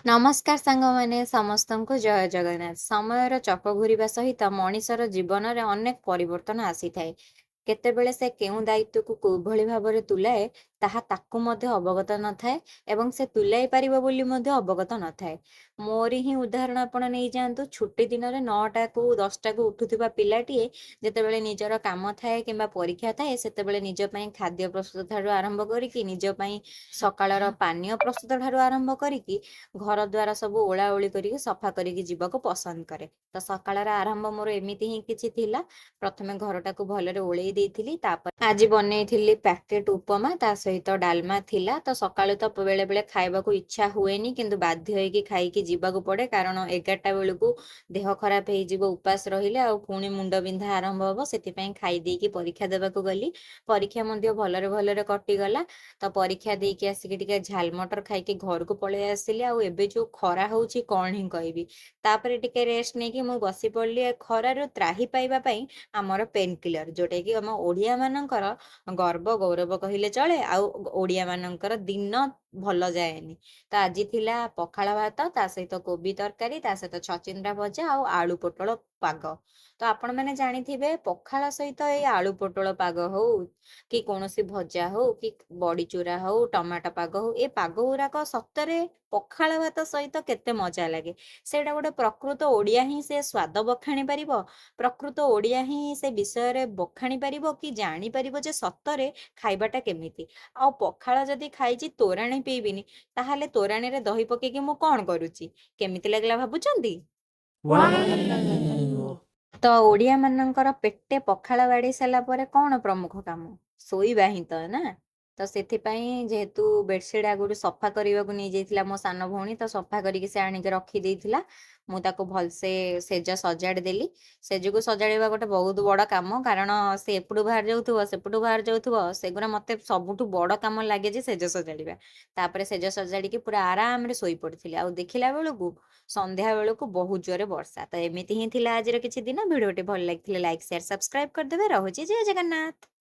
ନମସ୍କାର ସାଙ୍ଗମାନେ, ସମସ୍ତଙ୍କୁ ଜୟ ଜଗନ୍ନାଥ। ସମୟର ଚକ ଘୁରିବା ସହିତ ମଣିଷର ଜୀବନରେ ଅନେକ ପରିବର୍ତ୍ତନ ଆସିଥାଏ। କେତେବେଳେ ସେ କେଉଁ ଦାୟିତ୍ୱକୁ କୋଉଭଳି ଭାବରେ ତୁଲାଏ, ତାହା ତାକୁ ମଧ୍ୟ ଅବଗତ ନଥାଏ ଏବଂ ସେ ତୁଲାଇ ପାରିବ ବୋଲି ମଧ୍ୟ ଅବଗତ ନଥାଏ। ମୋରି ହିଁ ଉଦାହରଣ ଆପଣ ନେଇଯାଆନ୍ତୁ, ଛୁଟି ଦିନରେ 9ଟାକୁ 10ଟାକୁ ଉଠୁଥିବା ପିଲାଟିଏ ଯେତେବେଳେ ନିଜର କାମ ଥାଏ କିମ୍ବା ପରୀକ୍ଷା ଥାଏ, ସେତେବେଳେ ନିଜ ପାଇଁ ଖାଦ୍ୟ ପ୍ରସ୍ତୁତ ଠାରୁ ଆରମ୍ଭ କରିକି, ନିଜ ପାଇଁ ସକାଳର ପାନୀୟ ପ୍ରସ୍ତୁତ ଠାରୁ ଆରମ୍ଭ କରିକି, ଘର ଦ୍ୱାର ସବୁ ଓଳା ଓଳି କରିକି ସଫା କରିକି ଯିବାକୁ ପସନ୍ଦ କରେ। ତ ସକାଳର ଆରମ୍ଭ ମୋର ଏମିତି ହିଁ କିଛି ଥିଲା। ପ୍ରଥମେ ଘରଟାକୁ ଭଲରେ ଓଳେଇ ଦେଇଥିଲି, ତାପରେ ଆଜି ବନେଇଥିଲି ପ୍ୟାକେଟ ଉପମା, ତା ସହିତ ଡାଲମା ଥିଲା। ତ ସକାଳୁ ତ ବେଳେବେଳେ ଖାଇବାକୁ ଇଚ୍ଛା ହୁଏନି, କିନ୍ତୁ ବାଧ୍ୟ ହେଇକି ଖାଇକି ଯିବାକୁ ପଡ଼େ, କାରଣ 11ଟା ବେଳକୁ ଦେହ ଖରାପ ହେଇଯିବ ଉପାସ ରହିଲେ, ଆଉ ପୁଣି ମୁଣ୍ଡ ବିନ୍ଧା ଆରମ୍ଭ ହବ। ସେଥିପାଇଁ ଖାଇ ଦେଇକି ପରୀକ୍ଷା ଦେବାକୁ ଗଲି। ପରୀକ୍ଷା ମଧ୍ୟ ଭଲରେ ଭଲରେ କଟିଗଲା। ତ ପରୀକ୍ଷା ଦେଇକି ଆସିକି ଟିକେ ଝାଲମଟର ଖାଇକି ଘରକୁ ପଳେଇ ଆସିଲି। ଆଉ ଏବେ ଯୋଉ ଖରା ହଉଛି କଣ ହିଁ କହିବି। ତାପରେ ଟିକେ ରେଷ୍ଟ ନେଇକି ମୁଁ ବସି ପଡ଼ିଲି। ଖରାରୁ ତ୍ରାହି ପାଇବା ପାଇଁ ଆମର ପେନ୍ କିଲର, ଯୋଉଟାକି ଆମ ଓଡ଼ିଆ ମାନଙ୍କର ଗର୍ବ ଗୌରବ କହିଲେ ଚଳେ, ଆଉ ଓଡ଼ିଆ ମାନଙ୍କର ଦିନ ଭଲ ଯାଏନି। ତ ଆଜି ଥିଲା ପଖାଳ ଭାତ, ତା ସହିତ କୋବି ତରକାରୀ, ତା ସହିତ ଛଚିନ୍ଦ୍ରା ଭଜା ଆଉ ଆଳୁ ପୋଟଳ ପାଗ। ତ ଆପଣମାନେ ଜାଣିଥିବେ, ପଖାଳ ସହିତ ଏଇ ଆଳୁ ପୋଟଳ ପାଗ ହଉ କି କୌଣସି ଭଜା ହଉ କି ବଡ଼ି ଚୁରା ହଉ, ଟମାଟୋ ପାଗ ହଉ, ଏ ପାଗ ଗୁରାକ ସତରେ ପଖାଳ ଭାତ ସହିତ କେତେ ମଜା ଲାଗେ। ସେଇଟା ଗୋଟେ ପ୍ରକୃତ ଓଡ଼ିଆ ହିଁ ସେ ସ୍ୱାଦ ବଖାଣି ପାରିବ। ପ୍ରକୃତ ଓଡ଼ିଆ ହିଁ ସେ ବିଷୟରେ ବଖାଣି ପାରିବ କି ଜାଣିପାରିବ ଯେ ସତରେ ଖାଇବାଟା କେମିତି। ଆଉ ପଖାଳ ଯଦି ଖାଇଛି ତୋରାଣି ପିଇବିନି, ତାହେଲେ ତୋରାଣିରେ ଦହି ପକେଇକି ମୁଁ କଣ କରୁଛି? କେମିତି ଲାଗିଲା ଭାବୁଛନ୍ତି? ତ ଓଡ଼ିଆ ମାନଙ୍କର ପେଟେ ପଖାଳ ବାଢ଼ି ସାରିଲା ପରେ କଣ ପ୍ରମୁଖ କାମ? ଶୋଇବା ହିଁ ତ ନା। ତ ସେଥିପାଇଁ ଯେହେତୁ ବେଡ଼ସିଟ୍ ଆଗରୁ ସଫା କରିବାକୁ ନେଇଯାଇଥିଲା ମୋ ସାନ ଭଉଣୀ, ତ ସଫା କରିକି ସେ ଆଣିକି ରଖିଦେଇଥିଲା। ମୁଁ ତାକୁ ଭଲସେ ସେଜ ସଜାଡ଼ି ଦେଲି। ସେଜକୁ ସଜାଡ଼ିବା ଗୋଟେ ବହୁତ ବଡ଼ କାମ, କାରଣ ସେ ଏପଟୁ ବାହାରି ଯାଉଥିବ, ସେପଟୁ ବାହାରି ଯାଉଥିବ। ସେଗୁଡ଼ା ମୋତେ ସବୁଠୁ ବଡ଼ କାମ ଲାଗେ ଯେ ସେଜ ସଜାଡ଼ିବା। ତାପରେ ସେଜ ସଜାଡ଼ିକି ପୁରା ଆରାମରେ ଶୋଇପଡ଼ିଥିଲି, ଆଉ ଦେଖିଲା ବେଳକୁ ସନ୍ଧ୍ୟା ବେଳକୁ ବହୁତ ଜୋରେ ବର୍ଷା। ତ ଏମିତି ହିଁ ଥିଲା ଆଜିର କିଛି ଦିନ। ଭିଡ଼ିଓଟି ଭଲ ଲାଗିଥିଲେ ଲାଇକ୍, ସେୟାର, ସବସ୍କ୍ରାଇବ୍ କରିଦେବେ। ରହୁଛି, ଜୟ ଜଗନ୍ନାଥ।